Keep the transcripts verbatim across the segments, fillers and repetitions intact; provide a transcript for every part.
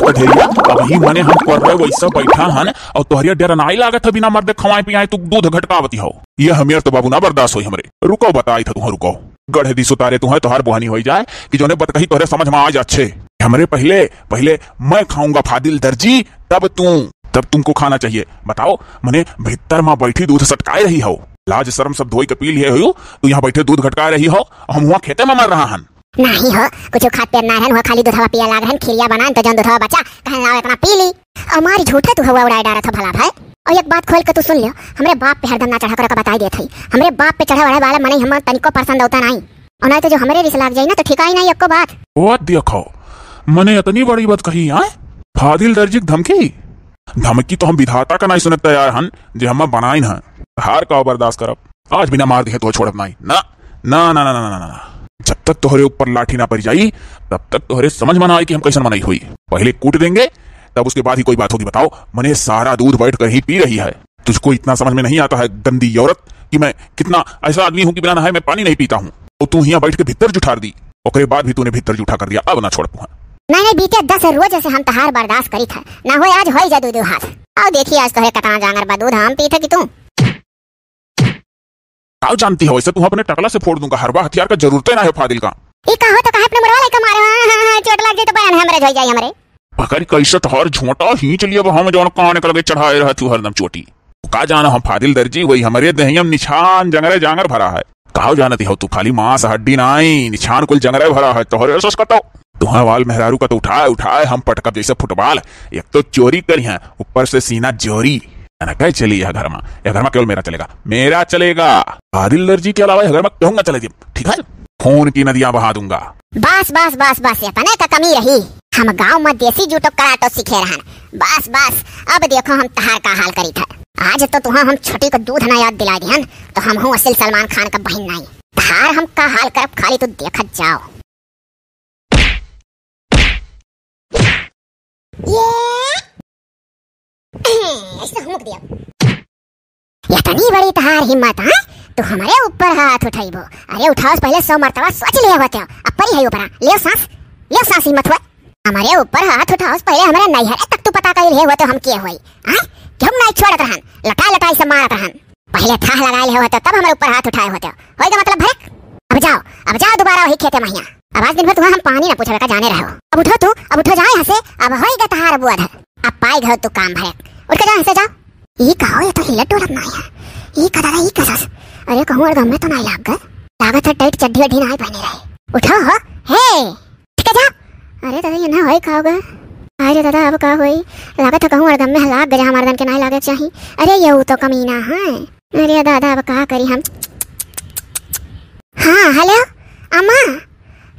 पढ़ेलिया, अबहीं मने हम कर रहे वैसा बैठा हन, और तोहरिया डेरा नाई लागत है, बिना मर्दे खवाए पियाए तू दूध घटकावती हो। ये हमेर तो बाबू ना बर्दाश्त होई हमरे। रुको, बताई था तुहाँ, रुको। गढ़े दी सुतारे तुहाँ तोहार बोहनी होई जाए कि जोने बतकही तोहरे समझ में आ जाच्छे। हमरे पहिले, पहिले मैं खाऊंगा फादिल दर्जी, तब तू, तब तुमको खाना चाहिए। बताओ, मने भीतर में बैठी दूध सटकाए रही हो, लाज शर्म सब धोई के पी लिए हो, तू यहाँ बैठे दूध घटका रही हो, हम हुआ खेते में मर रहा हन। नाही हो, कुछ खात पियत ना रहन, हुआ खाली दूधवा पिया लाग रहन, खिरिया बनान तो जौन दूधवा बचा, कहन लाओ इतना पी ली। और मारी झूठे तू हवा उड़ाए डारत हो भला भाई। और एक बात खोल के तू सुन लियो, हमरे बाप पे हरदम ना चढ़ा करो का बताई देत हई। हमरे बाप पे चढ़े वढ़े वाला मनई हम तनिको पसंद होता नाही। और नाही तो जो हमरे रिस लाग जाई ना तो ठिकाई नाही एको बात। ओ देखो, मने इतनी बड़ी बात कही, आय? फादिल दर्जी की धमकी? धमकी तो हम विधाता का नाही सुने तैयार हन, जे हम बनाइन हन। हार का बर्दाश्त करब। आज बिना मार दिहे तो छोड़ब नाही। ना, ना, ना। जब तक तोहरे ऊपर लाठी ना पड़ जाई, तब तक तोहरे समझ में ना आई कि हम कैसन मनई हुई। पहले कूट देंगे, तब उसके बाद ही कोई बात होगी। बताओ, मने सारा दूध बैठ कर ही पी रही है। तुझको इतना समझ में नहीं आता है, गंदी औरत, कि मैं कितना ऐसा आदमी हूँ कि बिना नहाए मैं पानी नहीं पीता हूँ। तो तू यहाँ बैठ के भीतर जुठार दी, ओकरे बाद भी तूने भीतर जूठा कर दिया, अब ना छोड़ तू। नहीं, नहीं, बीते दस रोज से हम तहार बर्दाश्त करी था, ना होए आज होई जा दू दू हाथ। आओ देखी आज तोहरे कतना जांगर बा, दूध हम पी थे कि तू। का जानती हो, इसे तू अपने टकला से फोड़ दूंगा। हरबा हथियार का जरूरते ना है फादिल का। ई का हो तो काहे अपने मुरवा लइका मारे? हाँ, हाँ, हाँ, चोट लाग जाए तो बयान हमरे धोई जाए हमरे। पकड़ कैसे तोहर झोंटा खींच लिया, अब हम जौन कान के लगे चढ़ाए रहत हूँ हरदम चोटी। का जाना हम फादिल दर्जी, वही हमरे देहिया में निछान जंगरे जांगर भरा है। काहो जानती हो तू, खाली मांस हड्डी नाई, निछान कुल जंगरे भरा है। तोहरे सस कतो तुहा वाल मेहरारू का तो उठाए उठाए हम पटकब जैसे फुटबॉल। एक तो चोरी करी है, ऊपर से सीना जोरी। ना कह चली यह घर में, यह घर में केवल मेरा चलेगा, मेरा चलेगा। फादिल दर्जी के अलावा यह घर में कहूंगा चले जी, ठीक है? खून की नदियां बहा दूंगा। बस, बस, बस, बस, इतने का कमी रही। हम गांव में देसी जूटो कराटो सीखे रहन। बस, बस, अब देखो हम तहार का हाल करी था। आज तो तुहा हम छोटी को दूध ना याद दिला दिहन, तो हम हूँ असल सलमान खान का बहन नाई। तहार हम का हाल करब, खाली तू देखत जाओ। ये ऐसे हुमुक दिया। इतनी बड़ी तहार हिम्मत, हाँ? तू हमरे ऊपर हाथ उठाइबो? अरे उठाओ से पहले सौ मरतबा सोच लिया होते हो। अब परी है ऊपर, लियो सांस, लियो सांस, हिम्मत हुआ। हमरे ऊपर हाथ उठाओ से पहले हमरे नैहरे तक तू पता कर लिए होते हम के होई, हाँ? कि हम नहीं छोड़त रहन, लटाई लटाई से मारत रहन। पहले थाह लगाए ले होते तब हमरे ऊपर हाथ उठाए होते। होई का मतलब भड़क? अब जाओ, अब जाओ दोबारा वही खेते महिया। अब आज दिन भर तुम्हें हम पानी ना पूछे का जाने रहो। अब उठो तू, अब उठो जाओ यहाँ से, अब होई गा तहार बुआ धर। अब पाई गयो तू काम भड़क। उठ के जाओ यहाँ से, जाओ। ई का हो, ये तो हिलत डुलत नाही है। ई का दादा, ई का सास? अरे कहूँ और गम में तो नाही लाग गए। लागत है टाइट चड्ढी वड्ढी नाही पहने रहे। उठो हो, हे, ठीक है जा। अरे दादा, ये ना होई का होगा? अरे दादा, अब का होई? लागत है कहूँ और गम में लाग गए, हमारे दन के नाही लागे के चाही। अरे ये तो कमीना है। अरे दादा, अब का करी हम? हाँ, हेलो, अम्मा।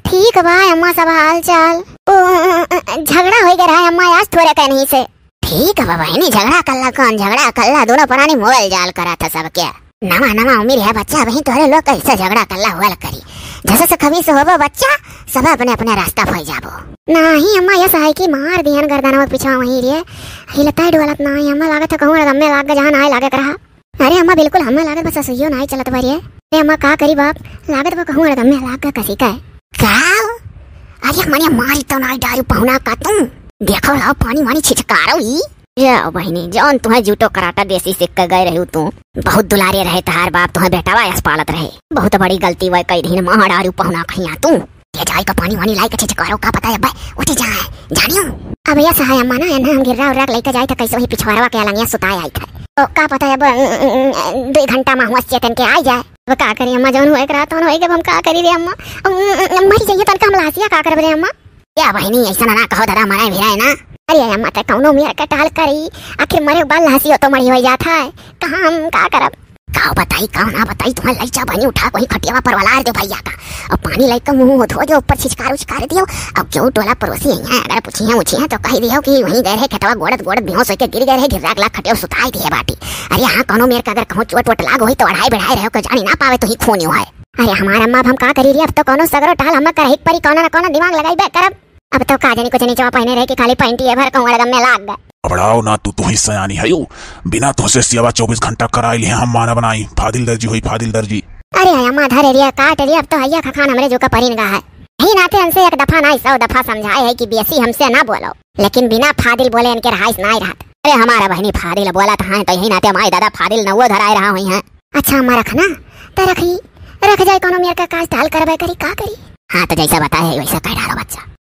ठीक बा अम्मा, सब हाल चाल। ओ, झगड़ा होई गया रहा अम्मा, आज थोड़े कहनी से। ठीक बा बहिनी, झगड़ा कल्ला, कौन झगड़ा कल्ला? दोनों प्राणी मोबाइल जाल करा था सबके। नवा नवा उम्र है बच्चा, वही तोहरे लोग कैसे झगड़ा कल्ला हुआ करी। जैसे से खबीस होबो बच्चा, सब अपने अपने रास्ता भई जाबो। नाही अम्मा, यस है कि मार दिहन गर्दनवा के पिछवा वहीं रे। हिलता ही डोलत नाही अम्मा, लागत है कहूँ गम्मे लाग के जहाँ नाही लागे के रहा। अरे अम्मा, बिल्कुल हमें लागत बस असुइयो नाही चलत बा रे। अरे अम्मा, का करी बाप, लागत बा कहूँ गम्मे लाग के कसी का। का? अरे मने मारी तो नाही डारू पहुना का तू। देखो लाओ पानी वानी छिचकारो ई। जाओ बहिनी, जौन तुहे जूटो कराटा देसी सिक्का गए रहू तू। बहुत दुलारे रहे तहार बाप, तुहे बेटावा यस पालत रहे। बहुत बड़ी गलती वह कई दिन माँ डारू पहुना खइया तू। ये जाई का पानी वानी लाई के छिचकारो का पता है बे, उठी जाए, जानियो। अब यस है अम्मा ना, एन्हा हम गिर्रा उर्रा के लेके जाई था, कैसे वही पिछवारवा के अलंगिया सुताए आई था। तो का पता है बे, दुई घंटा में हुआ चेतन के आई जाए। अब का करी अम्मा, जौन होए के रहा तौन होए के, अब हम का करी रे अम्मा? अब मरी जाइए तन का हम लासिया का करब रे अम्मा? या बहिनी, ऐसा ना, ना कहो दादा, मरे भी रहे ना। अरे अम्मा, ते कौनो मेर के टाल करी, आखिर मरे के बाद लासियो तो मरी हो जात है, कहाँ हम का करब? का बताई, का ना बताई, तुम्हें लई जा बहिनी, उठा कोई खटियावा पर वाला दे भैया का, और पानी लई के मुंह धो दे, ऊपर छिचकार उचकार दियो। अब जो टोला पड़ोसी है, अगर पूछी है उछी है तो कही दियो कि वहीं गए रहे खेतवा गोड़त गोड़त बेहोश होके गिर गए रहे, गिर्रा गला खटिया सुताई दिए बाटी। अरे हाँ, कौनो मेर का अगर कहूँ चोट वोट लाग होई तो अढ़ाई बढ़ाई रहे, कोई जानी ना पावे तो ही खून ही है। अरे हमार अम्मा, अब हम का करी रे, अब तो कौनो सगरो टाल हम करही परी, कौनो ना कौनो दिमाग लगाई बे करब। अब तो का जानी कुछ नीचवा पहने रहे कि खाली पैंटी है भर कहूँ गम्मे लाग गए। घबराओ ना तू, तू ही सयानी है यू। बिना तुहसे सेवा चौबीस घंटा कराई लिए हम माना बनाई। फादिल दर्जी हुई, फादिल दर्जी। अरे अम्मा, धर रे, काट रे, अब तो हैया खखान हमरे जो का परिन गा है। यही नाते हमसे एक दफा नाहीं, सौ दफा समझाए है कि बेसी हमसे ना बोलो, लेकिन बिना फादिल बोले इनके रहाइश नाहीं रहत। अरे हमारा बहिनी फादिल बोलत हैं, तो यही नाते माई दादा फादिल नवो धराए रहा हुई हैं। अच्छा अम्मा रखना, तो रखी, रख जाए, कौनो मेर का काज टाल करबे करी, का करी? हाँ, तो जैसा बताए है वैसा कह डालो बच्चा।